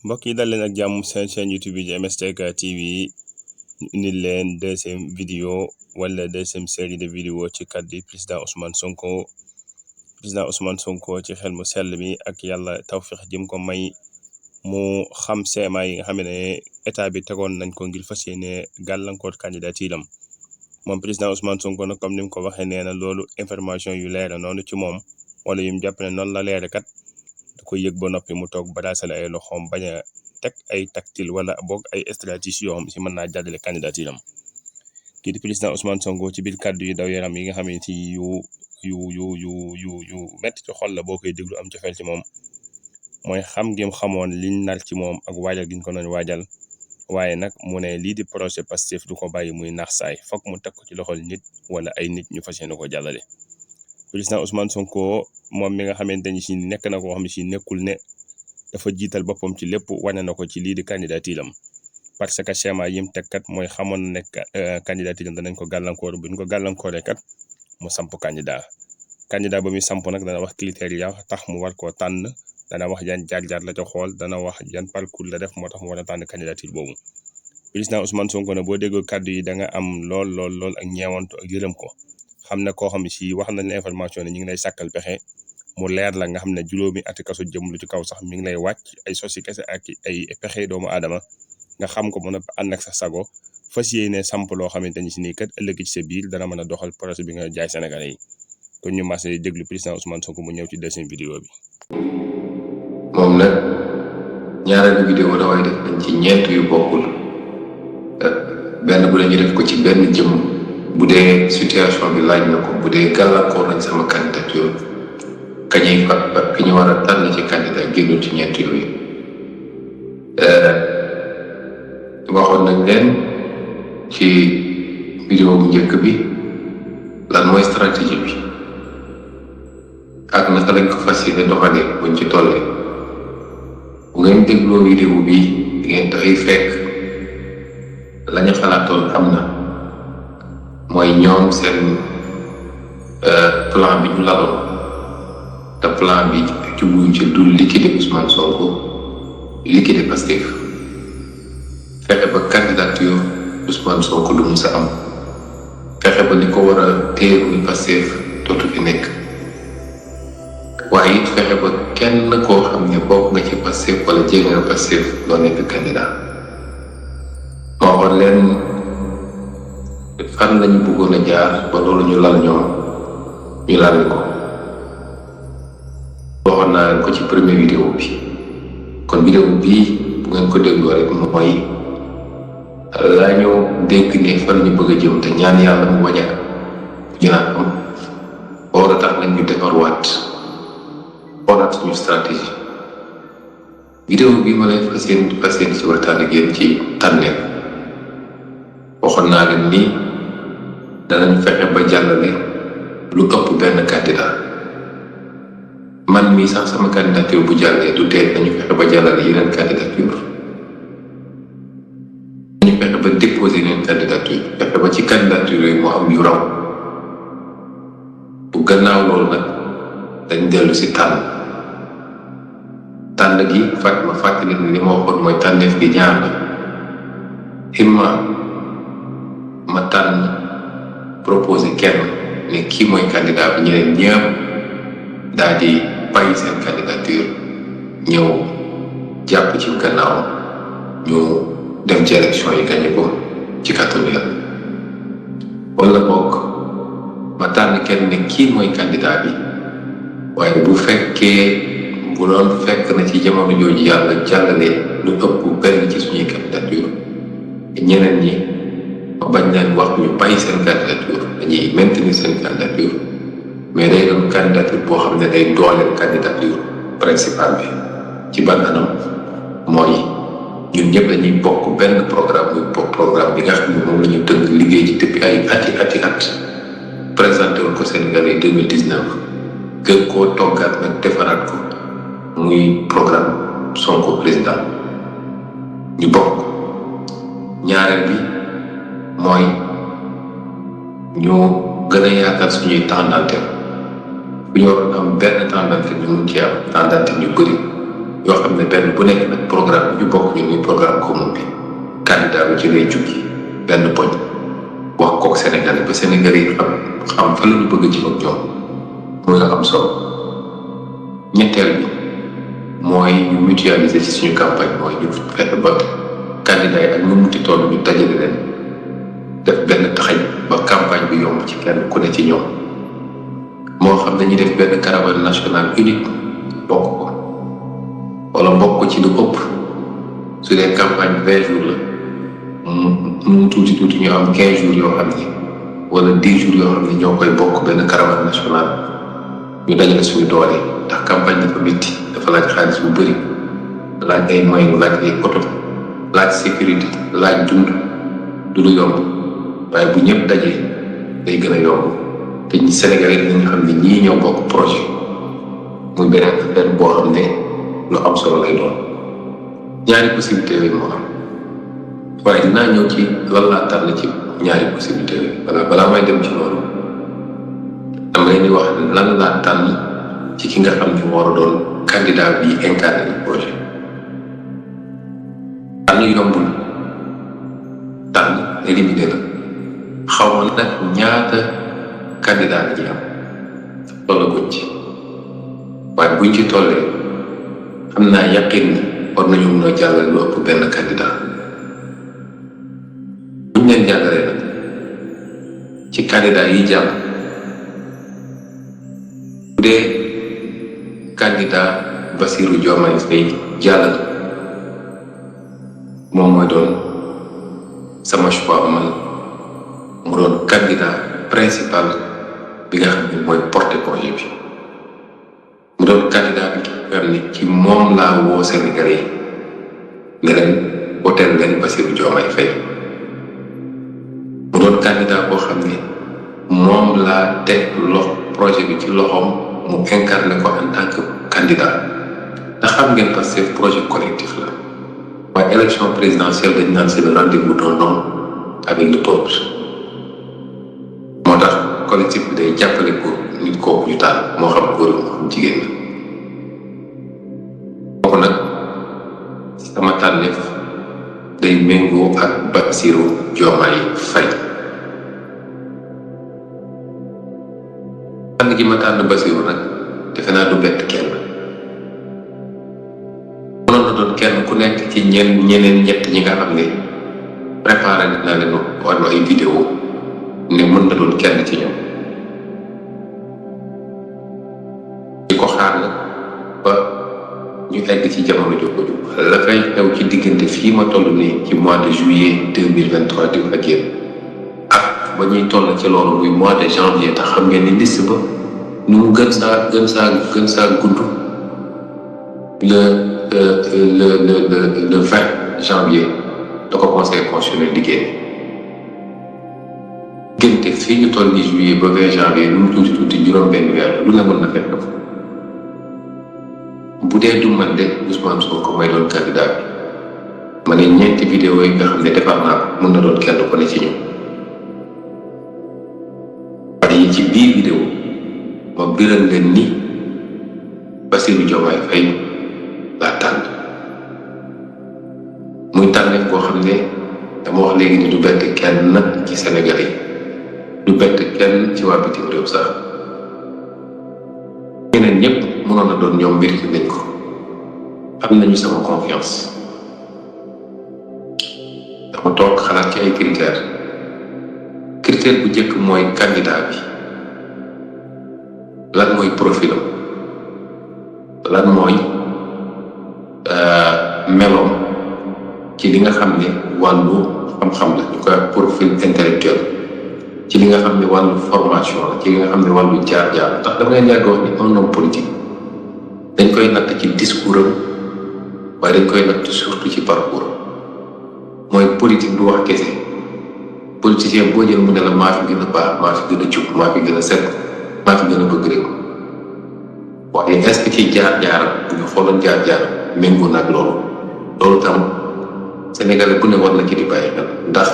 mbokk yi dal leen ak jàmm seen chaîne YouTube bi di MS Tech TV ñu indil leen deuxième vidéo wala deuxième série de vidéo ci kàddu président Ousmane Sonko ci xel mu sell mi ak yàlla tawfeex jëm ko may mu xam seema yi nga xam ne état bi tegoon nañ ko ngir fas yéene gàllankoor candidature am moom président Ousmane Sonko nag comme ni mu ko waxee nee na loolu information yu leer noonu ci moom wala yu mu jàpp ne noonu la leere kat da koy yëg ba noppi mu toog baraasale ay loxoom bañ a teg ay tactile wala boog ay stratégie yoo xam si mën naa jàddale candidature am kii di président Ousmane Sonko ci biir kàddu yu daw yaram yi nga xam ne ci yu metti ci xol la boo koy déglu am cofeel ci moom mooy xam ngeen xamoon liñ nar ci moom ak waajal giñ ko doon waajal waaye nag mu ne lii di projet Pastef du ko bàyyi muy nax saay fokk mu teg ko ci loxol nit wala ay nit ñu fas yéene ko jàllale. président Ousmane Sonko moom mi nga xamante ni si nekk na koo xam ne si nekkul ne dafa jiital boppam ci lépp wane na ko ci lii di candidature am parce que schéma yim teg kat mooy xamoon ne candidature am danañ ko gàllankoor bu ñu ko gàllankooree kat mu samp candidat ba muy samp nag dana wax critères ya tax mu war koo tànn dana wax yan jaar-jaar la ca xool dana wax yan parcours la def moo tax mu war a tànn candidature boobu. président Ousmane Sonko ne boo déggoo kàddu yi da nga am lool ak ñeewantu ak yërëm ko xam ne koo xam ne si wax nañ la information ne ñu ngi lay sàkkal pexe mu leer la nga xam ne juróomi ati kaso jëm lu ci kaw sax mi ngi lay wàcc ay sosi kese ak ay pexe doomu aadama nga xam ko mën a ànd ak sa sago fas yéene samp loo xamante ni si nii kat ëllëg ci sa biir dana mën a doxal projet bi nga jaay Sénégalais yi kon ñu mas déglu président Ousmane Sonko mu ñëw ci deuxième vidéo bi. moom nag ñaareelu vidéo dafay def nañ ci ñeent yu bokkul benn bu la ñu def ko ci benn jëm bu dee situation bi laaj na ko bu dee gàllankoor nañ sama candidature ki ñu war a tànn ci candidat génnul ci ñeent yooyu waxoon nañ leen ci vidéo bu njëkk bi lan mooy stratégie bi ak naka lañ ko fas yéene doxalee buñ ci tollee bu ngeen dégloo vidéo bi di ngeen dafay fekk lañu xalaatoon am na mooy ñoom seen plan bi ñu laloon te plan bi jubluñ ci dul liquider Ousmane Sonko liquider Pastef fexe ba candidature Ousmane Sonko du mu sa am fexe ba li ko war a téye muy Pastef dootu fi nekk waaye it fexe ba kenn koo xam ne bokk nga ci Pastef wala jege nga Pastef doo nekk candidat moo waxoon leen fan lañu bëggoon a jaar ba loolu ñu lal ñoom ñu lal ko waxoon naa leen ko ci première vidéo bi kon vidéo bii bu ngeen ko dégloo rek mooy laa ñu dégg ne fan ñu bëgg a jëm te ñaan yàlla mu bañ a jënaat am war a tax nañ ñu defarwaat xoolaat suñu stratégie vidéo bi ma lay fas yéene ci waxtaan ak yéen ci tànneef waxoon naa leen ni danañ fexe ba jàllale lu ëpp benn candidat man mii sax sama candidature bu jàllee du tee dañu fexe ba jàllale yeneen candidature dañu fexe ba déposer yeneen candidature fexe ba ci candidature yooyu moo am yu raw bu gannaaw loolu nag dañ dellu si tànn gi ma fàttali ne li ma waxoon mooy tànneef gi ñaar la imma ma tànn proposé kenn ne kii mooy candidat bi ñeneen ñëpp daal di bàyyi seen candidature ñëw jàpp ci gannaaw ñu dem ci élection yi gagné ko ci kàttanu Yàlla wala boog ma tànn kenn ne kii mooy candidat bi waaye bu fekkee bu doon fekk na ci jamono jooju yàlla jàllale lu ëpp benn ci suñuy candidature ñeneen ñi ma bañ leen wax ñu bàyyi seen candidature dañuy maintenir seen candidature mais day doon candidature boo xam ne day dooleel candidature principale bi ci ban anam mooy ñun ñëpp dañuy bokk benn programme muy programme bi nga xam ne moom la ñu tënk liggéey ci depuis ay ati at présenté woon ko Sénégalais 2019 gën koo toggaat nag defaraat ko muy programme Sonko président ñu bokk ñaareel bi mooy ñu gën a yaatal suñuy temps d'antenne bu ñu waroon am benn temps d'antenne ñu mun ci am temps d'antenne yu bëri yoo xam ne benn bu nekk nag programme bi ñu bokk ñu muy programme commun bi candidat bi ci lay jukki benn poñ wax kook Sénégalais ba Sénégalais yi xam fa la ñu bëgg ci ak ñoom muy la am solo. ñetteel bi mooy ñu mutualiser ci suñu campagne mooy ñu fexe ba candidat yi ak ñu muti toll ñu dajale leen def benn taxañ ba campagne bi yomb ci kenn ku ne ci ñoom moo xam ne ñu def benn caravane nationale unique bokk ko wala bokk ko ci lu ëpp su dee campagne 20 jours la mu tuuti ñu am 15 jours yoo xam ne wala 10 jours yoo xam ne ñoo koy bokk benn caravane nationale ñu dajale suñu doole ndax campagne dafa métti dafa laaj xaalis bu bëri laaj ay moyens laaj ay oto laaj sécurité laaj dund du lu yomb waaye bu ñëpp dajee day gën a yomb te ñi Sénégalais yi nga xam ne ñii ñoo bokk projet muy beneen affaire boo xam ne lu am solo lay doon ñaari possibilité yooyu moo am waaye dinaa ñëw ci lan laa tànn ci ñaari possibilité yooyu balaa may dem ci loolu dama leen di wax lan laa tànn ci ki nga xam ne moo war a doon candidat bi incarné le projet tànn yombul tànn éliminé la xaw ma nag ñaata candidat la ñuy am tollaguñ ci waaye buñ ci tollee xam naa yaqin ni war nañu mën a jàllale lu ëpp benn candidat buñ leen jàllalee nag ci candidat yi jàll bu dee candidat Bassirou Diomaye Faye jàll moom mooy doon sama choix man mu doon candidat principal bi nga xam ne mooy porter projet bi mu doon candidat bi nga xam ne ci moom laa woo Sénégalais yi ne leen woteel leen Bassirou Diomaye Faye mu doon candidat boo xam ne moom laa teg projet bi ci loxoom mu incarné ko en tant que candidat ndax xam ngeen parce que projet collectif la waaye élection présidentielle dañ naan c'est le rendez-vous d'un homme avec le peuple moo tax collectif bi day jàppale ko nit kooku ñu taal moo xam góor moo xam jigéen la kooku nag sama tànneef day méngoo ak Bassirou Diomaye Faye tànn gi ma tànn Bassirou nag defe naa du bett kenn mënoon na doon kenn ku nekk ci ñeneen ñett ñi nga xam ne préparé naa leen wàllu ay vidéo ne mën na doon kenn ci ñoom di ko xaar nag ba ñu egg ci jamono jooju la fay xew ci diggante fii ma toll nii ci mois de juillet 2023 di ak yéen ak ba ñuy toll ci loolu muy mois de janvier tax xam ngeen ni liste ba nu mu gën saa gudd le 20 janvier da ko conseil constitutionnel liggéey diggante fii ñu toll ni juillet ba 20 janvier lu mu tuuti juróom-benn weer lu ne mën na fekk bu dee du man de Ousmane Sonko may doon candidat bi ma ne ñeenti vidéo yi nga xam ne defar naa ko mën na doon kenn ko ne ci ñun waaye ci biir vidéo ma biral leen ni Bassirou Diomaye Faye laa tànn muy tànneef boo xam ne dama wax léegi ni du bett kenn nag ci Sénégal yi du bett kenn ci waa bitim réew sax ñeneen ñëpp mënoon na doon ñoom mérité nañ ko am nañu sama confiance dama toog xalaat ci ay critères bu njëkk mooy candidat bi lan mooy profilam lan mooy meloom ci li nga xam ne wàllu xam-xam la ñu koy profil intellectuel ci li nga xam ne wàllu formation la ci li nga xam ne wàllu jaar-jaar ndax dama leen yàgg wax ni un homme politique dañ koy natt ci discours am waaye dañ koy natt surtout ci parcours mooy politique du wax kese politicien boo jël mu ne la maa fi gën a baax maa fi gën a jub maa fi gën a set maa fi gën a bëgg rek waaye est-ce que ci jaar-jaaram bu ñu xooloon jaar-jaaram méngoo nag loolu tam Sénégalais bu ne war na ci di bàyyi xel ndax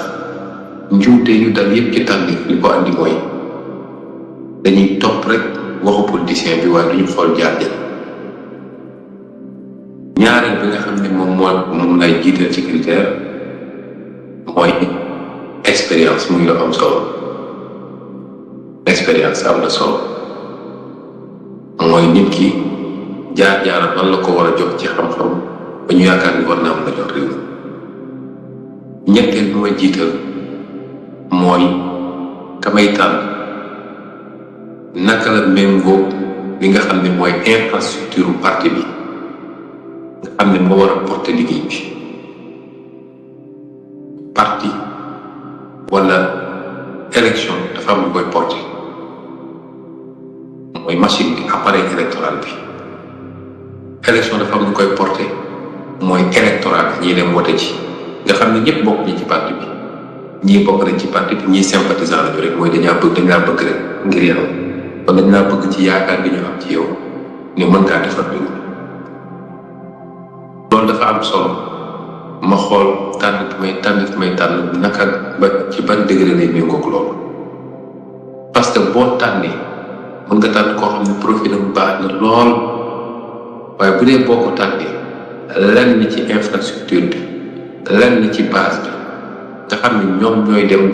njuumte yu dal yëpp ci tànn li ko andi mooy dañuy topp rek waxu politicien bi waaye duñu xool jaar-jaar ñaareel bi nga xam ne moom lay jiital ci critère mooy expérience muy la am solo. expérience am na solo mooy nit ki jaar-jaaram lan la ko war a jox ci xam-xam ba ñu yaakaar ni war naa mën a jox réew. ñetteel bi ma jiital mooy kamay tànn naka la méngoo li nga xam ne mooy infrastructure parti bi nga xam ne moo war a porter liggéey bi. parti wala élection dafa am lu koy porter mooy machine bi appareil électoral bi. élection dafa am lu koy porter mooy électoral bi ñii dem wote ci nga xam ne ñëpp bokk ñi ci parti bi ñii bokk nañ ci parti bi ñii sympathisant lañu rek mooy dañ laa bëgg rek ngir yàlla kon dañ laa bëgg ci yaakaar gi ñu am ci yow ne mën ngaa defar bi loolu dafa am solo. ma xool tànn may tànn naka ba ci ban degré lay méngoog loolu parce que boo tànnee mën nga tànn koo xam ne profil am baax na lool waaye bu dee boo ko tànnee lenn ci infrastructure bi lenn ci base bi nga xam ne ñoom ñooy dem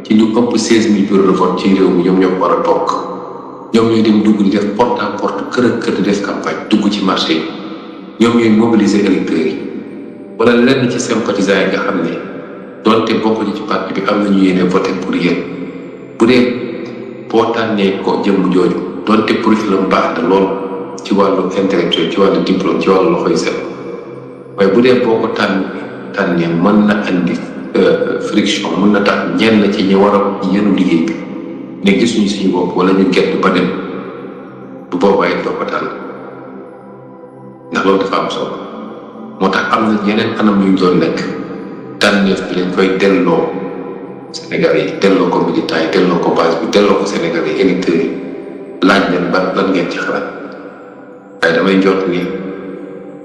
ci lu ëpp 16000 bureaux de vote ci réew mi ñoom ñoo war a toog ñoom ñooy dem dugg di def porte à porte kër ak kër di def campagne dugg ci marché yi ñoom ñooy mobiliser électeurs yi. wala lenn ci sympathisants yi nga xam ne doonte bokkuñu ci parti bi am nañu yéene voter pour yéen bu dee boo tànnee ko jëmm jooju doonte profil am baax na lool ci wàllu intellectuel ci wàllu diplôme ci wàllu loxoy set waaye bu dee boo ko tànnee mën na andi friction mën na tax ñenn ci ñi war a yenu liggéey bi ne gisuñu suñu bopp wala ñu gett ba dem bu boobaa it doo ko tànn ndax loolu dafa am solo. moo tax am na yeneen anam yu ñu doon nekk tànneef bi dañ koy delloo Sénégal yi delloo ko militants yi delloo ko base bi delloo ko Sénégal yi électeurs yi laaj leen lan ngeen ci xalaat waaye damay jot ni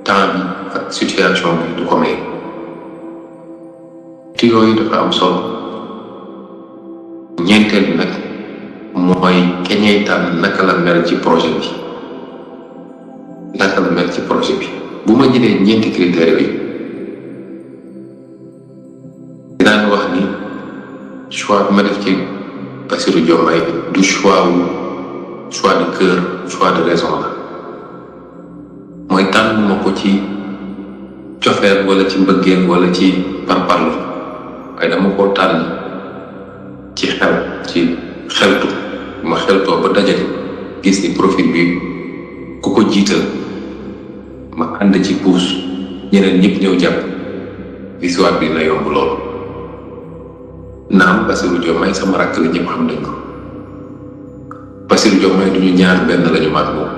temps bi ak situation bi du ko may te yooyu dafa am solo. ñeenteel bi nag mooy keñey tànn naka la mel ci projet bi bu ma jëlee ñeenti critères bi dinaan wax ni choix bi ma def ci Bassirou Diomaye du choix de cœur choix de raison la mooy tànn ma ko ci cofeel wala ci mbëggeel wala ci parparlo waaye dama koo tànn ci xeltu ma xeltoo ba dajale gis ni profil bi ku ko jiital ma ànd ci puus ñeneen ñëpp ñëw jàpp histoire bi na yomb lool. naam Bassirou Diomaye sama rakk la ñëpp xam nañ ko Bassirou Diomaye du ñu ñaar benn lañu maat moom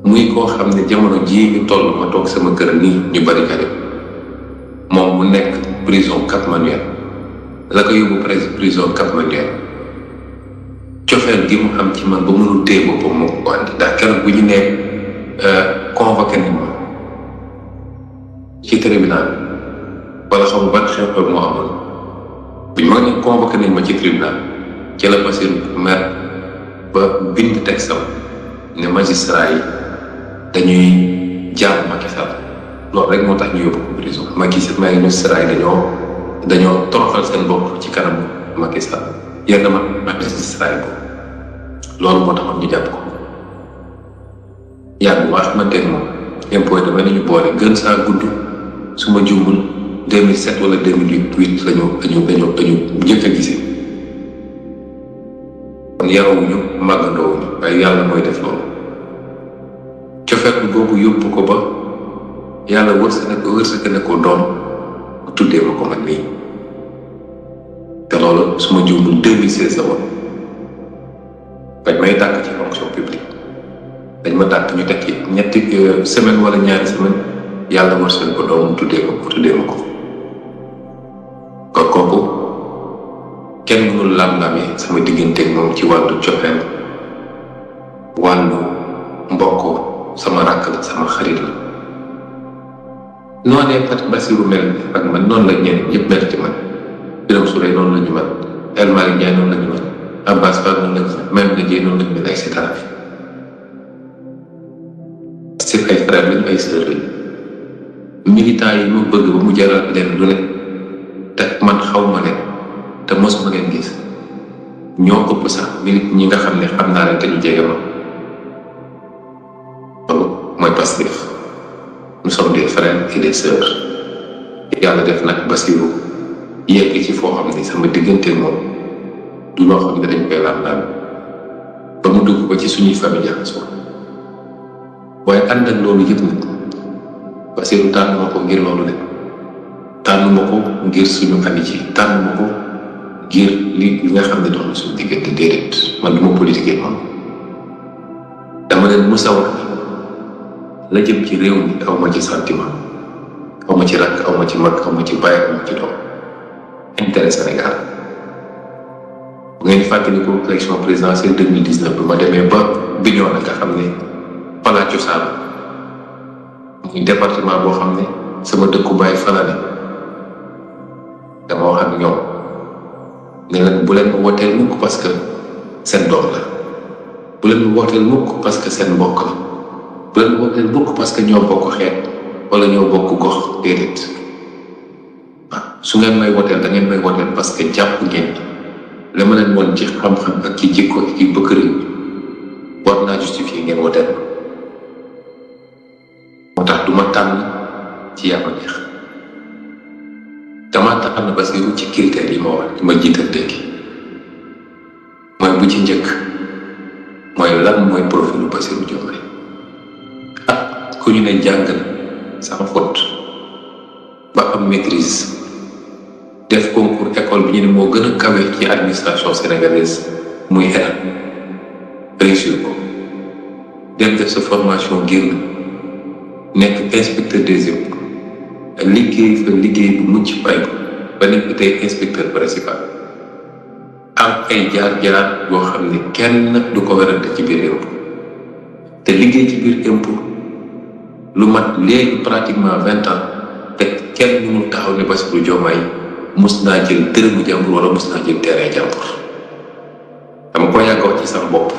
muy koo xam ne jamono jii ñu toll ma toog sama kër nii ñu bari ka dem moom mu nekk prison Cap Manuel la ko yóbbu prison Cap Manuel cofeel gi mu am ci man ba mënul téye boppam moo ko andi ndax keroog bu ñu nekk convoqué nañ ma ci tribunal wala xam ban xew-xew moo amoon bi ma ne convoqué nañ ma ci tribunal ci la Bassirou mer ba bind textam ne magistrat yi dañuy jaar Macky Sall loolu rek moo tax ñu yóbbu ko prison magistrat yi dañoo toroxal seen bopp ci kanam Macky Sall yenn magistrat yi boobu loolu moo taxoon ñu jàpp ko yàgg waa xamante ne moom impôt dama nañu boole gën saa gudd su ma juumul 2007 wala 2008 dañu njëkk a gisee kon yarawuñu màggandoowuñu waaye yàlla mooy def loolu cofeet boobu yóbbu ko ba yàlla wërsëg ne ko doom mu tuddee ma ko man nii te loolu su ma juumul 2016 la woon dañ may tàkk ci fonction publique dañ ma tàkk ñu teg ci ñetti semaine wala ñaari semaine yàlla wërsëg ko doom mu tuddee ma ko kon kooku kenn mënul lam-lamee sama digganteeg moom ci wàllu cofeel wàllu mbokkoo sama rakk la sama xarit la noonee Bassirou mel ak man noonu la ñeneen ñëpp mel ci man Birame Souleye noonu la ñu mel El Malick Ndiaye noonu la ñu mel Abbas Fall noonu la ñu mel même la Dieng noonu la ñu mel et cetera Pastef ay frère lañu ay sœur lañu militants yi mu bëgg ba mu jaral leen lu ne te man xaw ma leen te mosuma leen gis ñoo ëpp sax ñi nga xam ne xam naa leen te ñu jege ma loolu mooy Pastef nous sommes des frères et des sœurs yàlla def nag Bassirou yegg ci foo xam ne sama diggante moom du loo xam ne dañ koy laam-laam ba mu dugg ko ci suñuy famille jaxasoo waaye ànd ak loolu yëpp nag Bassirou tànn ma ko ngir loolu de tànn ma ko ngir suñu amitié tànn ma ko ngir li nga xam ne dox na suñu diggante déedéet man du ma politique moom dama leen musa wax la jëm ci réew mi aw ma ci sentiment aw ma ci rakk aw ma ci mag aw ma ci bàyyi aw ma ci doom intérêt Sénégal bu ngeen fàttali ko élection présidentielle 2019 bi ma demee ba Bignona nga xam ne falaa cosaan muy département boo xam ne sama dëkku bàyyi fala ne dama wax ak ñoom ne leen bu leen wooteel mukk parce que seen doom la bu leen wooteel mukk parce que seen mbokk la bu leen wooteel mukk parce que ñoo bokk xeet wala ñoo bokk gox déedéet waaw su ngeen may wooteel da ngeen may wooteel parce que jàpp ngeen la ma leen woon ci xam-xam ak ci jikko ak ci bëgg réew war naa justifier ngeen wooteel moo tax du ma tànn ci yàlla neex damaa tànn Bassirou ci critères yi ma wax li ma jiital léegi mooy bu ci njëkk mooy lan mooy profilu Bassirou Diomaye ku ñu ne jàng na sans faute ba am maîtrise def concours école bi ñu ne moo gën a kawe ci administration sénégalaise muy ENA réussir ko dem def sa formation génn nekk inspecteur des impôts liggéey fa liggéey bu mucc fay ba nekk tey inspecteur principal am ay jaar-jaar yoo xam ne kenn du ko werante ci biir impôt te liggéey ci biir impôt lu mat léegi pratiquement 20 ans te kenn mënul taxaw ne Bassirou Diomaye mus naa jël dërëmu jàmbur wala mus naa jël terrain jàmbur dama ko yàgg wax ci sama bopp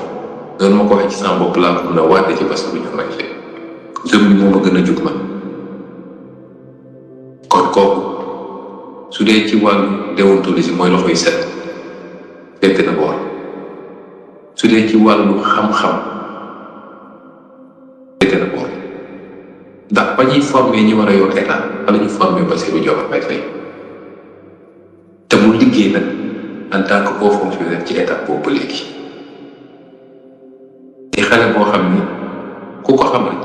noonu ma ko waxee ci sama bopp laa ko mën a waate ci Bassirou Diomaye Faye gëm ni moo ma gën a jug man kon kooku su dee ci wàllu déontologie mooy loxoy set fekk na boor su dee ci wàllu xam-xam fekk na boor ndax ba ñuy formé ñi war a yor état wala ñu formé Bassirou Diomaye Faye te mu liggéey nag en tant que haut fonctionnaire ci état boobu ba léegi te xale boo xam ni ku ko xam rek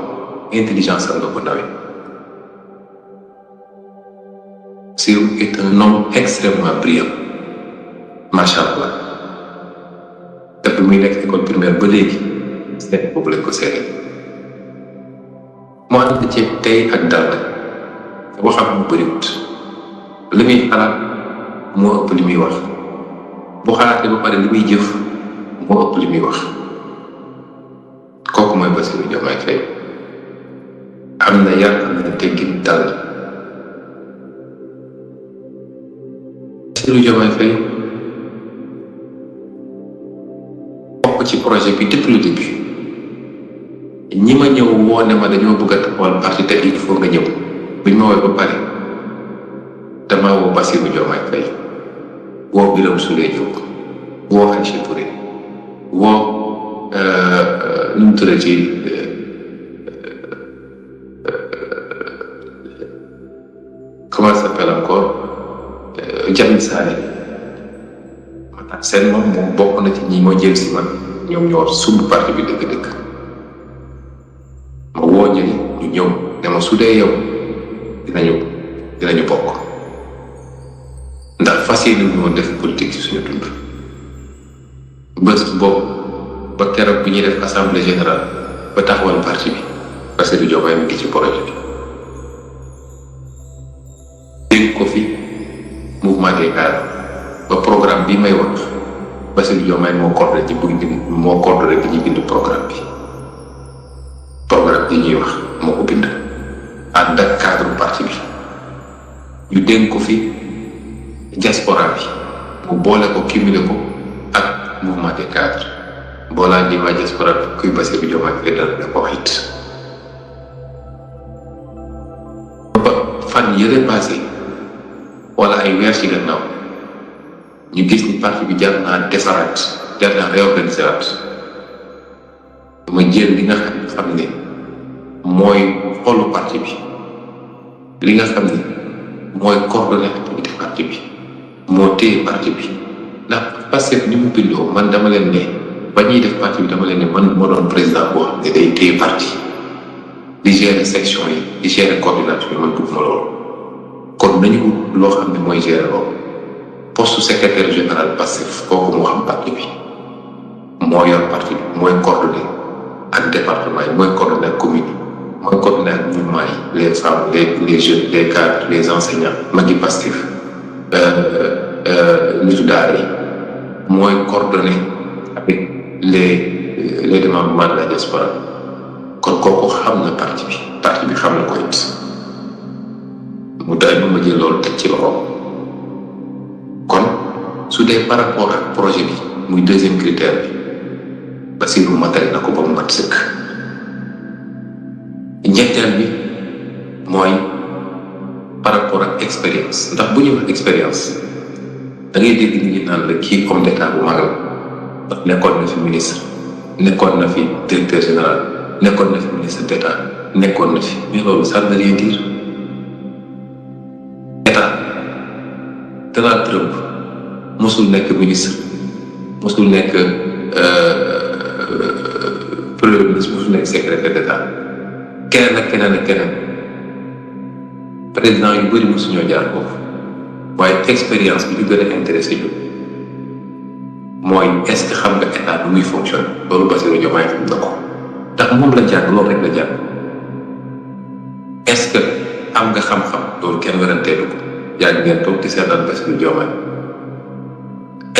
intelligence am nga ko ndawee Bassirou est un homme extrêmement brillant macha allah te bi muy nekk école primaire ba léegi seen boobu lañ ko seetee mu ànd ci tey ak dal waxam mu bëriwut li muy xalaat moo ëpp li muy wax bu xalaatee ba pare li muy jëf moo ëpp li muy wax kooku mooy Bassirou Diomaye Faye am na yar am na teggin dal Bassirou Diomaye Faye bokk ci projet bi depuis le début ñi ma ñëw woo ne ma dañoo bëgg a taxawal parti te il faut nga ñëw buñ ma woowee ba pare damaa woo Bassirou Diomaye Faye woo Birame Souleye Diop woo Aïcha Touré woo nu mu tuddee ci comment ça s'appelle encore Jamil Sané seen moom bokk na ci ñi moo jël si man ñoom ñoo sumb parti bi dëgg-dëgg ma woo ñëli ñu ñëw ne ma su dee yow dinañu bokk ndax fas yéene ñu woon def politique ci suñu dund bés boobu ba keroog bi ñuy def assemblée générale ba taxawal parti bi Bassirou Diomaye mi ngi ci projet bi dégg ko fi mouvement des cadres ba programme bi may wax Bassirou Diomaye moo coordonné ci bi ñuy bind programme bi ñuy wax moo ko bind ànd ak cadre parti bi ñu dénk ko fi diaspora bi mu boole ko cumulé ko ak mouvement des cadres boolaa di waa diaspora bi kuy Bassirou Diomaye Faye dal da ko wax it fan yële passé wala ay weer ci gannaaw ñu gis ni parti bi jar naa defaraat jar naa réorganiser ma jël li nga xam ne mooy xolu parti bi li nga xam ne mooy coordonné activité parti bi moo téye parti bi ndax parce que ni mu bindoo man dama leen ne ba ñuy def parti bi dama leen ne man moo doon président boo xam ne day téye parti di gérer section yi di gérer coordination yi man dugg ma loolu kon nañu loo xam ne mooy gérer loolu poste secrétaire général Pastef kooku moo xam parti bi moo yor parti bi mooy coordonné ak département yi mooy coordonné ak commune yi mooy coordonné ak mouvement yi les femmes les jeunes les cadres les enseignants magi Pastef nitu daara yi mooy coordonné avec les démembrements de la diaspora kon kooku xam na parti bi xam na ko it mu daay ma jël loolu teg ci loxo kon su dee par rapport ak projet bi muy deuxième critère bi Bassirou matale na ko ba mu mat sëkk ñetteel bi mooy par rapport ak expérience ndax bu ñuy wax expérience da ngay dégg nit ñi naan la kii homme d'état bu mag la ndax nekkoon na fi ministre nekkoon na fi directeur général nekkoon na fi ministre d'état nekkoon na fi mais loolu ça ne veut rien dire état Donald Trump mosul nekk ministre mosul nekk premier ministre mosul nekk secrétaire d'état keneen ak keneen président yu bëri mosuñoo jaar foofu waaye expérience bi ñu gën a intéressé ñu mooy est-ce que xam nga état nu muy fonctionne loolu Bassirou Diomaye xam na ko ndax moom la jàng loolu rek la jàng est-ce que am nga xam-xam loolu kenn weranteelu ko yaa ngi ngeen toog di seetaan Bassirou Diomaye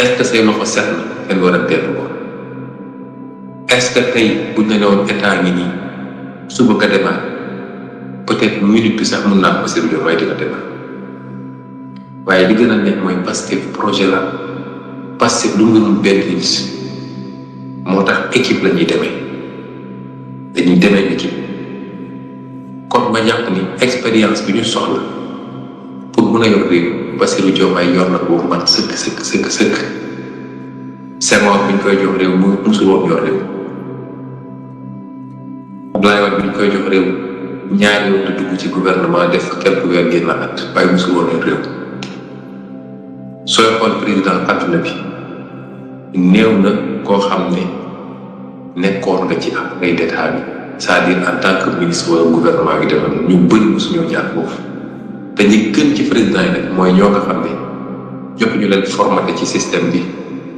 est-ce que say loxo set na kenn weranteelu ko est-ce que tey buñ la ne woon état ngi nii suba nga demaat peut-être minute bi sax mën naa Bassirou Diomaye dina demaat waaye li gën a nekk mooy Pastef projet la Pastef du mbirum benn nit moo tax équipe la ñuy demee équipe kon ma jàpp ni expérience bi ñu soxla pour mun a yor réew Bassirou Diomaye yor na boobu man sëkk Senghor bi ñu koy jox réew mu musul woon yor réew Abdoulaye Wade bi ñu koy jox réew ñaari yoon la dugg ci gouvernement def quelques weer génn na at waaye musul woon yor réew sooy xool président adduna bi néew na koo xam ne nekkoon nga ci appareil d'état bi c'est-à-dire en tant que ministre wala gouvernement bi demoon ñu bëri mosuñoo jaar foofu te ñi gën ci président yi nag mooy ñoo nga xam ne jox ñu leen formaté ci système bi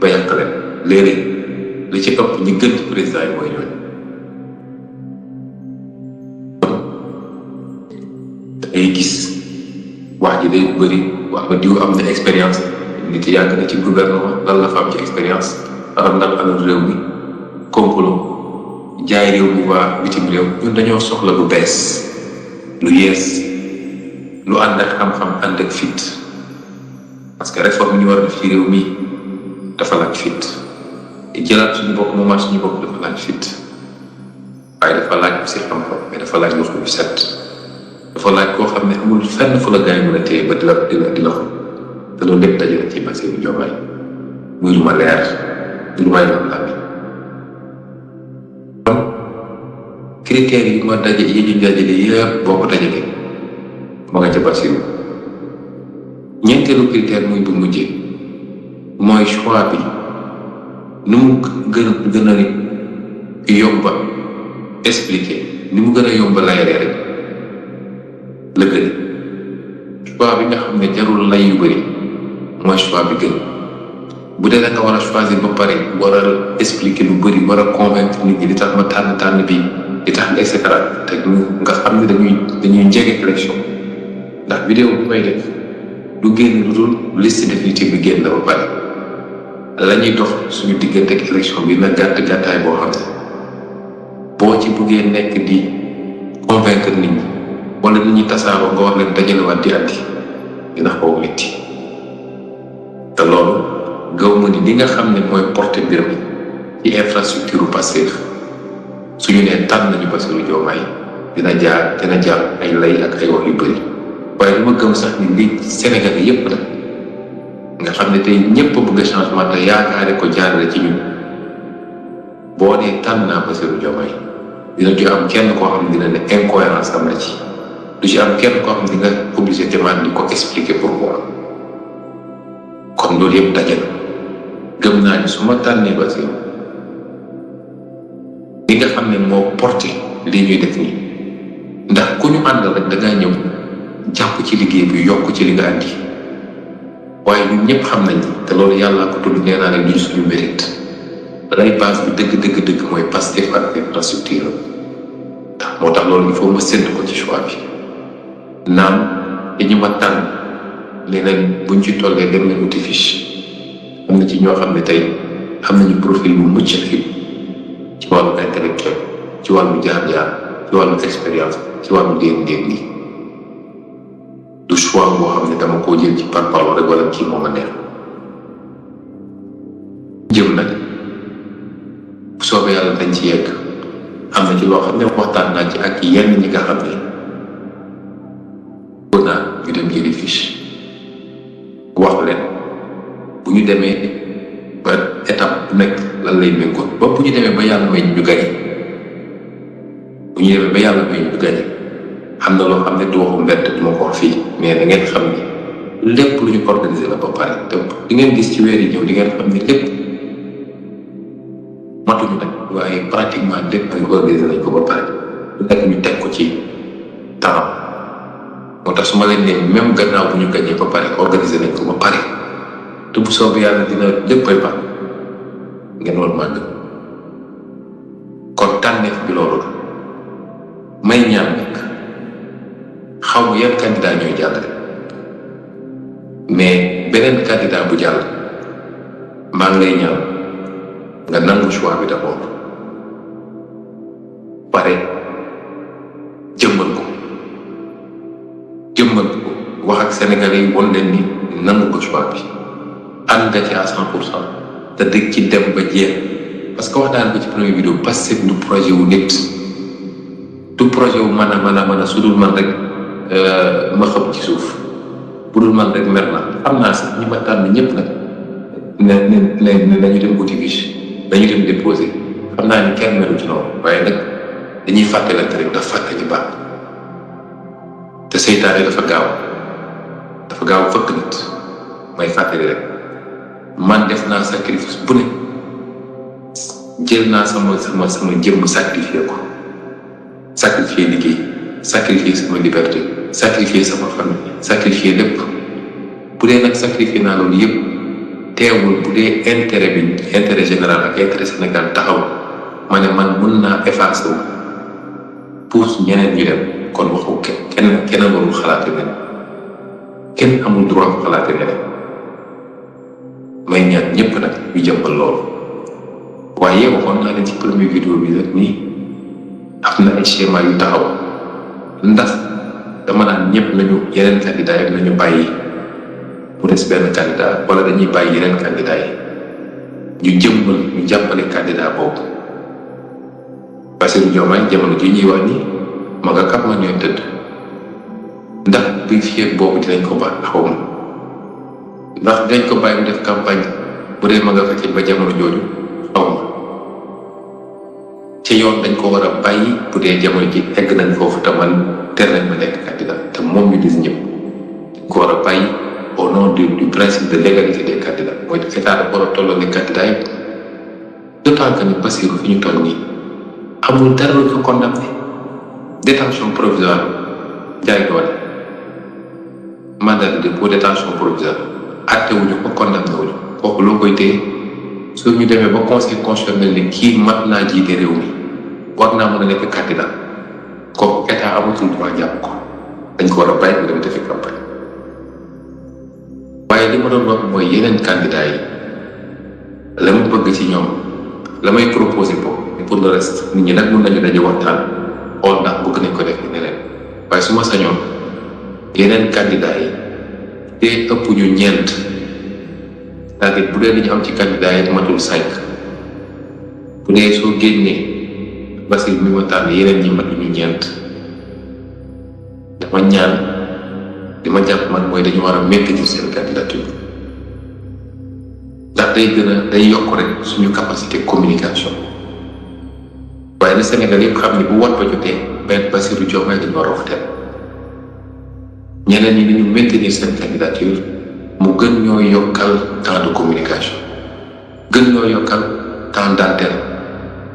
ba yàq leen léeg-léeg li ci ëpp ñi gën ci président yi mooy ñooñu ay gis wax ji day bëri wax nga diw am na expérience nit yàgg na ci gouvernement lan la fa am ci expérience am na alal réew mi complot jaay réew mi waa bitim réew ñun dañoo soxla lu bees lu yees lu ànd ak xam-xam ànd ak fit parce que réforme ñu war a def ci réew mi dafa laaj fit jëlaat suñu bopp moomaat suñu bopp dafa laaj fit waaye dafa laaj aussi xam-xam mais dafa laaj loxo yu set dafa laaj koo xam ne amul fenn fu la gars yi mën a téye ba di la xam te loolu lépp dajale ci Bassirou Diomaye muy lu ma leer lu may doon laaj kon critères yi ma daje yi ñu dajale yëpp boo ko dajalee ma nga ca Bassirou ñeenteelu critère muy bu mujjee mooy choix bi ni mu gën a yomba expliquer ni mu gën a yomba layalee rek la gën choix bi nga xam ne jarul lay yu bëri mooy choix bi gën bu dee da nga war a choisir ba pare war a expliquer lu bëri war a convaincre nit ñi li tax ma tànn bi li tax et cetera te nga xam ne dañuy njege élection ndax vidéo bi may def du génn lu dul liste définitive bi génn na ba pare la ñuy dox suñu diggante ak élection bi na gàttaay boo xam ne boo ci buggee nekk di convaincre nit ñi wala nit ñi tasaaroo nga wax leen dajalewaat di andi dina xaw a métti te loolu gaw ma ni li nga xam ne mooy porté mbir mi ci infrastructure u Pastef suñu nee tànn nañu Bassirou Diomaye dina jaar ay lay ak ay wax yu bëri waaye lu ma gëm sax ni lii Sénégal yépp la nga xam ne tey ñëpp a bëgg changement te yaakaare ko jaarale ci ñun boo dee tànn naa Bassirou Diomaye dina ci am kenn koo xam ne dina ne incohérence am na ci du ci am kenn koo xam ne di nga obligé demaat di ko expliquer pourquoi kon loolu yëpp daje na gëm naa ni su ma tànnee Bassirou li nga xam ne moo porté lii ñuy def nii ndax ku ñu àndal rek da ngaa ñëw jàpp ci liggéey bi yokk ci li nga andi waaye ñun ñëpp xam nañ te loolu yàlla ko tudd nee naa ne duñ suñu mérite lay base bi dëgg mooy Pastef ak infrastructure ndax moo tax loolu il faut ma sédd ko ci choix bi naam dañu ma tànn leneen buñ ci tollee dem nañ uti fiche am na ci ñoo xam ne tey am nañu profil bu mucc ayib ci wàllu intellectuel ci wàllu jaar-jaar ci wàllu expérience ci wàllu dégg-dégg nii du choix boo xam ne dama koo jël ci par parole rek wala kii moom a neex jëm nag bu soobee yàlla dañ ci yegg am na ci loo xam ne waxtaan naa ci ak yenn ñi nga xam ne bëgg naa ñu dem jëli fiche wax leen bu ñu demee ba étape bu nekk lan lay méngoon ba bu ñu demee ba yàlla may ñu gañe bu ñu demee ba yàlla may ñu gañe am na loo xam ne du waxu mbett du ma ko wax fii mais da ngeen xam ni lépp lu ñu organiser la ba pare te di ngeen gis ci weer yi ñëw di ngeen xam ni lépp matuñu nag waaye pratiquement lépp ay organiser nañ ko ba pare lu nekk ñu teg ko ci temps moo tax su ma leen nee même gannaaw bu ñu gañee ba pare organiser nañ ko ba pare te bu soobee yàlla dina léppay baax ngeen war maa gëm kon tànneef bi loolu la may ñaan nag xaw ma yan candidat ñooy jàll mais beneen candidat bu jàll maa ngi lay ñaan nga nangu choix bi d'abord pare jëmmal ko wax ak Sénégalais yi won leen ni nangu ko choix bi ànd nga ci à 100% te dëgg ci dem ba jeex parce que wax daan ko ci première vidéo Pastef du projet wu nit du projet wu mën a su dul man rek ma xam ci suuf bu dul man rek mer na xam naa sax ñi ma tànn ñëpp nag ne dañu dem uti fiche dañu dem déposer xam naa ni kenn meru ci noonu waaye nag dañuy fàttalante rek dafa fàtte ci baax te seytaane dafa gaaw fëkk nit may fàttali rek man def naa sacrifice bu ne jël naa sama jëmm sacrifier liggéey sacrifier sama liberté sacrifier sama famille sacrifier lépp bu dee nag sacrifier naa loolu yëpp teewul bu dee intérêt général ak intérêt Sénégal taxaw ma ne man mën naa effacer wu pour ñeneen ñu dem kon waxu kenn warul xalaate neneen kenn amul droit xalaate neneen may ñaan ñëpp nag ñu jëmbal loolu waaye waxoon naa leen ci première vidéo bi rek nii am na ay schéma yu taxaw ndax dama naan ñëpp nañu yeneen candidat yi nañu bàyyi mu des benn candidat wala dañuy bàyyi yeneen candidat yi ñu jëmmal ñu jàppale candidat boobu Bassirou Diomaye jamono ji ñuy wax ni ma nga kap ma ñooy tëdd ndax bi fii boobu dinañ ko ba xaw ma ndax dinañ ko bàyyi mu def campagne bu dee ma nga fekkee ba jamono jooju xaw ma ci yoon dañ ko war a bàyyi bu dee jamono ji egg nañ foofu te man ter nañ ma nekk candidat te moom ñu gis ñëpp dañ ko war a bàyyi au nom du principe de l'égalité des candidats mooy état dafa war a tolloo les candidats yi d'autant que ni Bassirou fi ñu toll nii amul dara lu ko condamné détention provisoire jaay doole mandat de dépôt détention provisoire acté wuñu ko condamné wuñu kooku loo koy téye su ñu demee ba conseil constitutionnel ni kii mat naa jiite réew mi war naa mën a nekk candidat kooku état amatul droit jàpp ko dañ ko war a bàyyi mu dem defi campagne waaye li ma doon wax mooy yeneen candidat yi la ma bëgg ci ñoom la may proposé pour le reste nit ñi nag mën nañu daje waxtaan xool ndax bëgg nañ ko def ne leen waaye su ma sañoon yeneen candidat yi te ëpp ñu ñeent c'est-à-dire bu dee li ñu am ci candidat yi matul 5 bu dee soo génnee Bassirou mi ma tànn yeneen ñi matuñu ñeent dama ñaan ma jàpp man mooy dañu war a maintenir seen candidature ndax day yokk rek suñu capacité communication waaye na Sénégal yëpp xam ni bu wat ba jotee benn Bassirou Diomaye dañu war a waxtaan ñeneen ñi dañu maintenir seen candidature mu gën ñoo yokkal temps de communication gën ñoo yokkal temps d'antenne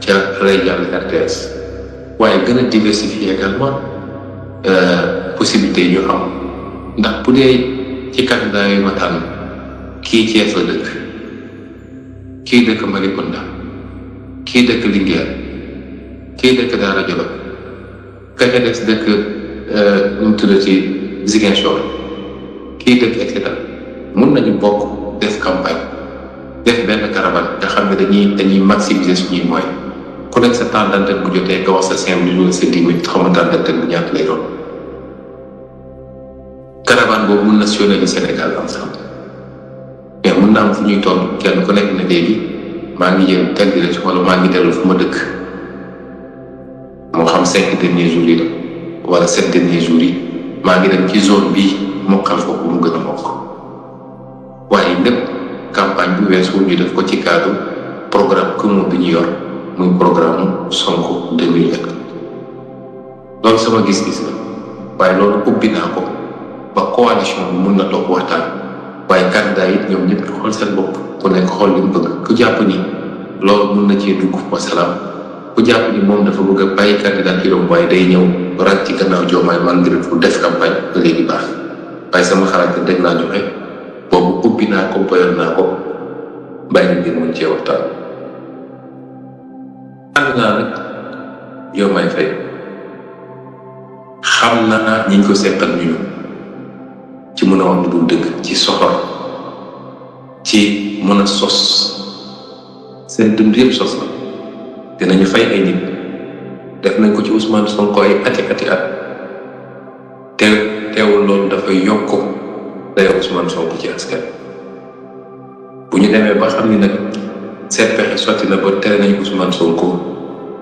ca rajo RTS waaye gën a diversifier également possibilités yi ñu am ndax bu dee ci candidat yi ma tànn kii Thiès la dëkk kii dëkk Malicounda kii dëkk Linguère kii dëkk Daara Jolof ka ca des dëkk nu mu tudd ci Ziguinchor kii dëkk et cetera mun nañu bokk def campagne def benn caravane nga xam ne dañuy maximiser suñuy moyens ku nekk sa temps d'antenne bu jotee nga wax sa 5 minutes wala sa 10 minutes xam nga temps d'antenne bu ñaata lay doon caravane boobu mun na sillonner le Sénégal ensemble mais mun na am fu ñuy toll kenn ku nekk ne léegi maa ngi jël telle direction wala maa ngi dellu fu ma dëkk moo xam 5 derniers jours yi la wala 7 derniers jours yi maa ngi dem ci zone bii mokkal foofu mu gën a mokk waaye lépp campagne bu weesu ñu def ko ci cadre programme commun bi ñu yor muy programme Sonko 2024 loolu sama gis-gis la waaye loolu ubbi naa ko ba coalition bi mun na toog waxtaan waaye candidat yi ñoom ñëpp ñu xool seen bopp ku nekk xool li mu bëgg ku jàpp ni loolu mun na cee dugg wasalaam ku jàpp ni moom dafa bëgg a bàyyi candidature am waaye day ñëw ràcc ci gannaaw Diomaye malgré pour def campagne ba léegi baax waaye sama xalaat ne dañ naa joxe boobu ubbi naa ko boyal naa ko bàyyi ngir mun cee waxtaan. ànd naa nag Diomaye Faye xam naa ñi ñu ko seqal ñu ci mën a wax lu dul dëgg ci soxor ci mën a sos seen dund yëpp sos la dinañu fay ay nit def nañ ko ci Ousmane Sonko ay ati at teewul loolu dafay yokk dayoo Ousmane Sonko ci askan bu ñu demee ba xam ni nag seen pexe sotti na ba tere nañu Ousmane Sonko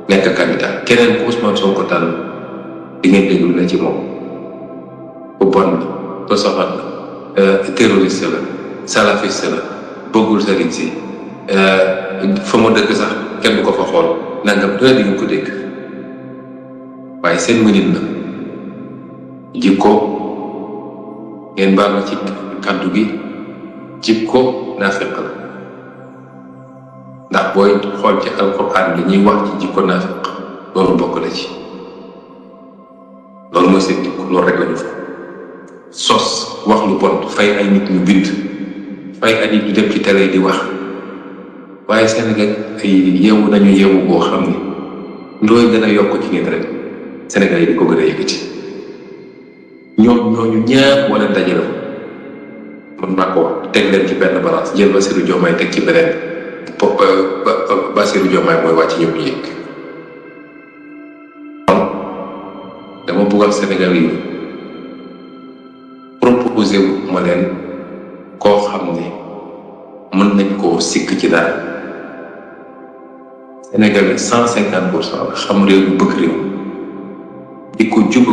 nekk candidat keneen ku Ousmane Sonko tànn di ngeen déglu na ci moom bu bon la ba soxat la terroriste la salafiste la bëggul sëriñ si fa ma dëkk sax kenn du ko fa xool nangam dina di nga ko dégg waaye seen mënin la jikko ngeen baal ma ci kàddu gi jikko naafeq la ndax booy xool ci alquran li ñuy wax ci jikko naafeq loolu bokk na ci loolu mooy seen jikko loolu rek lañu fa sos wax lu bon fay ay nit ñu bind fay ay nit ñu dem ci télé di wax waaye Sénégal ay yeewu nañu yeewu boo xam ne looy gën a yokk ci nit rek Sénégal yi di ko gën a yëkkati ñooñu ñaar wala dajale mën naa ko wax teg leen ci benn balance jël Bassirou Diomaye teg ci beneen Bassirou Diomaye mooy wàcc ñëpp yëg dama buggal Sénégal yi proposé wu ma leen koo xam ne mën nañ koo sikk ci dara Sénégal 150% xam réew bu bëgg réew di ko juba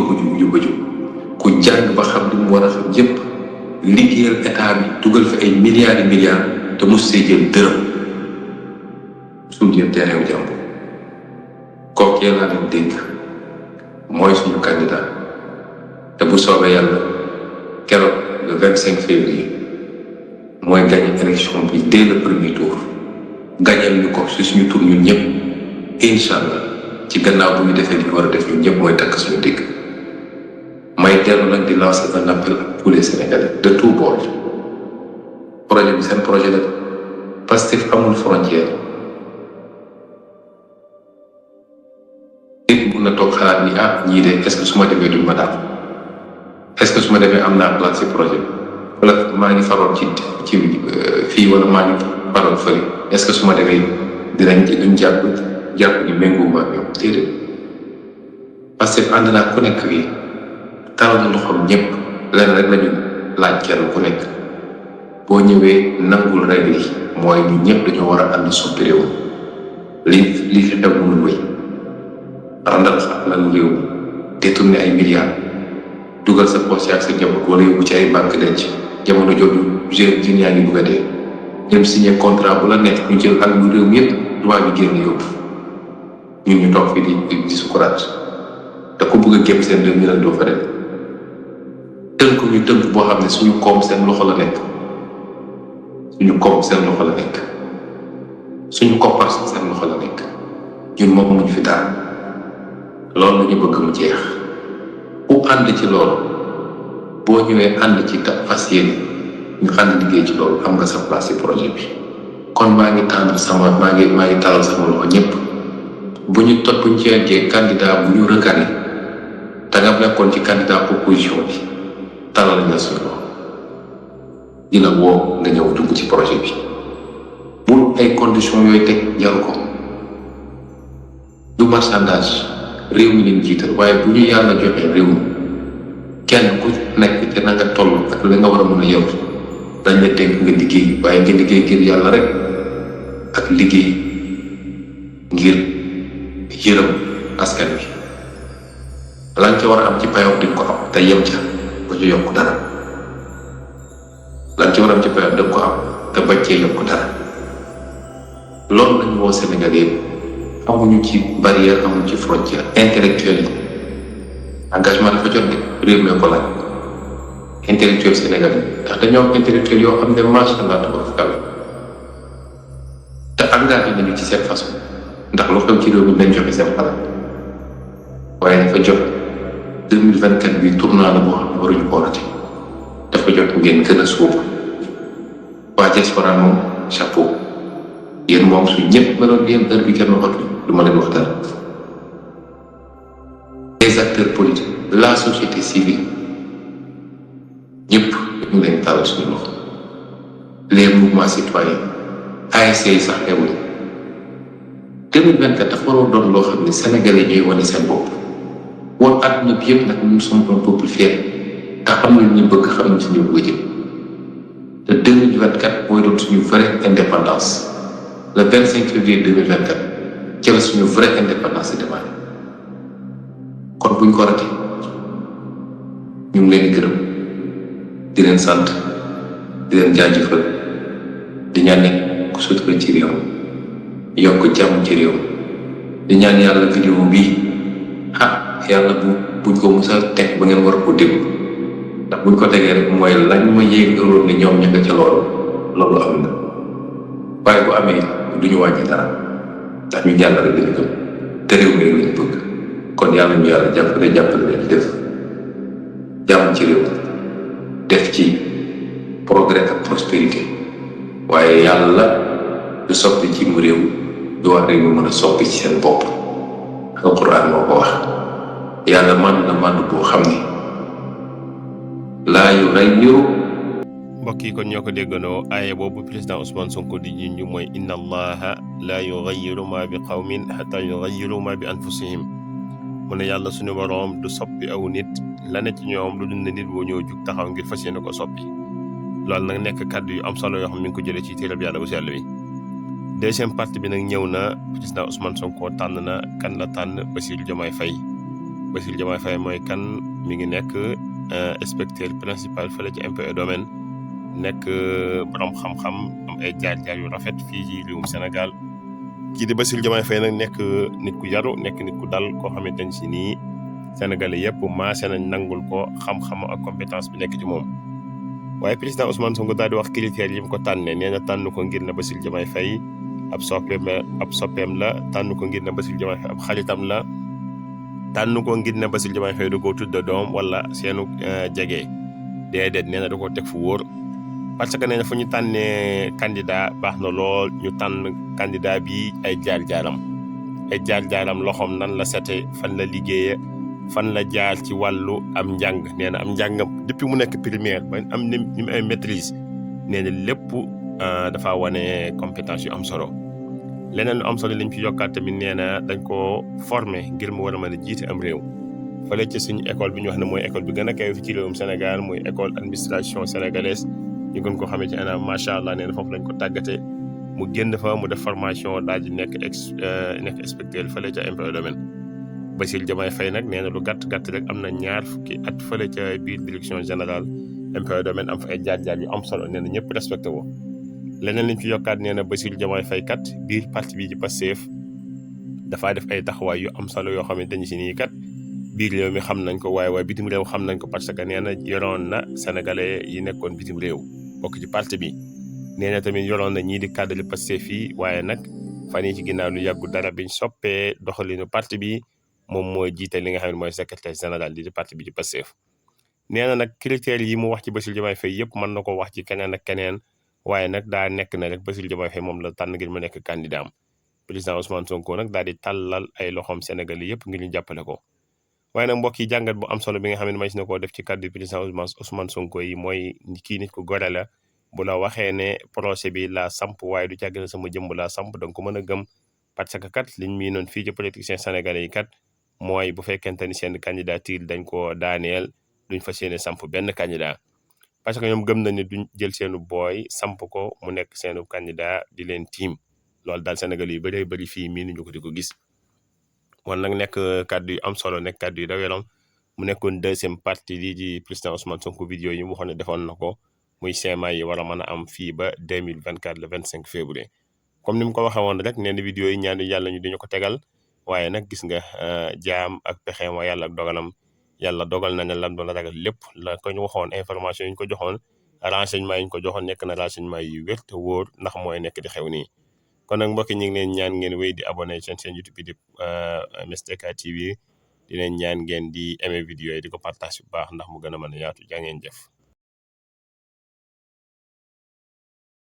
ku jàng ba xam li mu war a xam yépp liggéeyal état bi dugal fi ay milliards et milliards te mos see jël dërëm suñu jël terrain wu jàmbur kooku laa leen dégg mooy suñu candidat te bu soobee yàlla keroog le 25 février mooy gagné élection bi dès le premier tour gagnal ñu ko si suñu tour ñun ñëpp incha allah ci gannaaw bu ñu defee li ñu war a def ñun ñëpp mooy takk suñu dégg may dellu nag di lancer un appel à tous les Sénégalais de tout bord projet bi seen projet la Pastef amul frontière nit mun na toog xalaat ni ñii de est-ce que su ma demee duñ ma daal est-ce que su ma demee am naa place ci projet bi wala maa ngi faroon ci fii wala maa ngi faroon fëri est-ce que su ma demee duñ jàpp ni méngoowuma ak ñoom déedéet parce que ànd naa ku nekk fii taral na loxoom ñëpp lenn rek lañu laaj kenn ku nekk boo ñëwee nangul règle yi mooy ñu ñëpp dañoo war a ànd soppi réew li fi xew mënul wéy randal alalu réew détourné ay milliards dugal sa poche ak sa njaboot wala yóbbu ci ay banque denc jamono jooju jeune yaa ngi bëgg a dee dem signé contrat bu la neex ñu jël ak lu réew mi yëpp tubaab bi génn yóbbu ñun ñu toog fii di sukuraat te ku bëgg a gépp seen réew mi nag doo fa dem tënk ñu tënk boo xam ne suñu koom seen loxo la nekk suñu koom seen loxo la nekk suñu koppar seen loxo la nekk ñun moom muñ fi dara loolu la ñu bëgg mu jeex ku ànd ci loolu boo ñëwee ànd ci fas yéene ñu ànd liggéey ci loolu am nga sa place ci projet bi kon maa ngi talal sama loxo ñëpp bu ñu ci yeggee candidat bu ñu recalé te nga nekkoon ci candidat opposition bi talal nañ la suñu loxo dina woo nga ñëw dugg ci projet bi bul ay conditions yooyu teg jaru ko du marchandage réew mi leen jiital waaye bu ñu yàlla joxee réew mi kenn ku nekk te na nga toll ak la nga war a mën a yor dañ la dénk nga liggéey waaye nga liggéey ngir yàlla rek ak liggéey ngir yërëm askan wi lañ ca war a am ci payoor di ko am te yem ca ba ci yokk dara lañ ca war a am ci payoor di ko am te bañ cee yokk dara loolu lañu woo Sénégal yëpp amuñu ci barrière amuñu ci frontière intellectuel yi engagement dafa jot de réew mi ko laaj intellectuel Sénégal yi ndax dañoo am intellectuel yoo xam ne macha allah tabaraka te engagé nañu ci seen façon ndax lu xew ci réew mi dañ joxe seen xalaat waaye dafa jot 2024 bi tournant la boo xam ne waruñu ko rate dafa jot ngeen gën a suubu waa diaspora moom chapeau yéen moom su ñëpp meloon yéen heure bi kenn waxatu du ma leen wax dara les acteurs politiques la société civile ñëpp ñu leen tàllal suñu loxo les mouvements citoyens ASC yi sax newuñu 2024 dafa waroon doon loo xam ne Sénégalais ñooy wane seen bopp woon àdduna bi yëpp nag nous sommes un peuple fier te xam nañ ñu bëgg xam nañ suñu bëgg jëm te 2024 mooy doon suñu vraie indépendance le 25 février 2024 ci la suñu vraie indépendance di démarrer kon buñ ko ratee ñu ngi leen gërëm di leen sant di leen jaajëfal di ñaan ne ku sutura ci réew yokk jàmm ci réew di ñaan yàlla vidéo bii yàlla buñ ko musa teg ba ngeen war ko déglu ndax buñ ko tegee rek mooy lañ ma yéegaloon ne ñoom ña nga ca loolu am na waaye bu amee duñu wàññi dara ndax ñu jàll rek lañu gëm te réew mi rek lañu bëgg kon yàlla ñu yàlla jàppale leen def jàmm ci réew def ci progrès ak prospérité waaye yàlla du soppi ci mu réew du wax rek ñu mën a soppi ci seen bopp alquran moo ko wax yàlla man na man boo xam ni laa yughayyiru mbokk yi kon ñoo ko déggandoo aaye boobu président Ousmane Sonko di ñun ñu mooy inna allaha laa yughayyiru ma bi qawmin hatta yughayyiru ma bi anfusihim mu ne yàlla suñu boroom du soppi aw nit la ne ci ñoom lu dul ne nit boo ñëw jug taxaw ngir fas yéene ko soppi loolu nag nekk kàddu yu am solo yoo xam mi ngi ko jëlee ci téereb yàlla bu sell bi deuxième partie bi nag ñëw na président Ousmane Sonko tànn na kan la tànn Bassirou Diomaye Faye mooy kan mi ngi nekk inspecteur principal fële ci impôts et domaines nekk borom xam-xam am ay jaar-jaar yu rafet fii ci réewum Sénégal kii di Bassirou Diomaye Faye nag nekk nit ku yaru nekk nit ku dal koo xamante ne si nii Sénégalais yëpp maase nañ nangul ko xam-xam ak compétence bi nekk ci moom waaye président Ousmane Sonko daal di wax critères yi mu ko tànnee nee na tànn ko ngir na Bassirou Diomaye Faye ab soppeem la tànn ko ngir na Bassirou Diomaye Faye ab xaritam la tànn ko ngir na Bassirou Diomaye Faye du ko tudda doom wala seenu jege déedéet nee na da koo teg fu wóor parce que nee na fu ñu tànnee candidat baax na lool ñu tànn candidat bi ay jaar-jaaram loxoom nan la sete fan la liggéeye fan la jaar ci wàllu am njàng nee na am njàngam depuis mu nekk primaire ba am ni mu ay maîtrise nee na lépp dafa wane compétence yu am solo leneen lu am solo lañ ci yokkaat tamit nee na dañ koo former ngir mu war a mën a jiite am réew fële ci suñu école bi ñu wax ne mooy école bi gën a kawe fi ci réewum Sénégal muy école administration sénégalaise ñu gën ko xamee ci ANAM macha allah nee na foofu lañ ko tàggatee mu génn fa mu def formation daal di nekk inspecteur fële ca impôts et domaines Bassirou Diomaye Faye nag nee na lu gàtt rek am na 2 fukki at fële ca biir direction générale impôts et domaines am fa ay jaar-jaar yu am solo nee na ñëpp respecté woo. leneen liñ fi yokkaat nee na Bassirou Diomaye Faye kat biir parti bi ci Pastef dafaa def ay taxawaay yu am solo yoo xamante ni si nii kat biir réew mi xam nañ ko waaye bitim réew xam nañ ko parce que nee na yoroon na sénégalais yi nekkoon bitim réew bokk ci parti bi. nee na tamit yoroon na ñii di cadre Pastef yi waaye nag fan yii ci ginnaaw lu yàggu dara biñ soppee doxalinu parti bi moom mooy jiite li nga xam ne mooy secrétaire général di parti bi ci Pastef. nee na nag critères yi mu wax ci Bassirou Diomaye Faye yëpp mën na ko wax ci keneen ak keneen waaye nag daa nekk na rek Bassirou Diomaye Faye moom la tànn ngir mu nekk candidat am. président Ousmane Sonko nag daal di tàllal ay loxoom Sénégalais yëpp ngir ñu jàppale ko. waaye nag mbokk yi jàngat bu am solo bi nga xam ne may si na koo def ci kàddu président Ousmane Sonko yi mooy kii nit ku gore la bu la waxee ne projet bi laa samp waaye du càgg na sama jëmb laa samp donc ko mën a gëm parce que kat liñ mii noon fii ci politiciens sénégalais yi kat mooy bu fekkente ni seen candidature dañ ko daaneel duñ fas yéene samp benn candidat parce que ñoom gëm nañ ne duñ jël seenu booy samp ko mu nekk seenu candidat di leen tiim loolu daal Sénégal yu bëree bëri fii mii ñu ko di ko gis. wan nag nekk kàddu yu am solo nekk kàddu yu daw yaram mu nekkoon 2e partie lii di président Ousmane Sonko vidéo yi mu waxoon ne defoon na ko muy CMA yi war a mën a am fii ba 2024 le 25 février. comme ni mu ko waxee woon rek nee na vidéo yi ñaanu yàlla ñu duñu ko tegal waaye nag gis nga jaam ak pexeem wa yàlla ak dogalam yàlla dogal na ne lam doon ragal lépp la ko ñu waxoon information yi ñu ko joxoon renseignement yi ñu ko joxoon nekk na renseignement yu wér te wóor ndax mooy nekk di xew nii. kon nag mbokk ñu ngi leen ñaan ngeen wéy di abonné seen YouTube bi di MSTK TV di leen ñaan ngeen di aimer vidéo yi di ko partage bu baax ndax mu gën a mën a yaatu jaa ngeen jëf.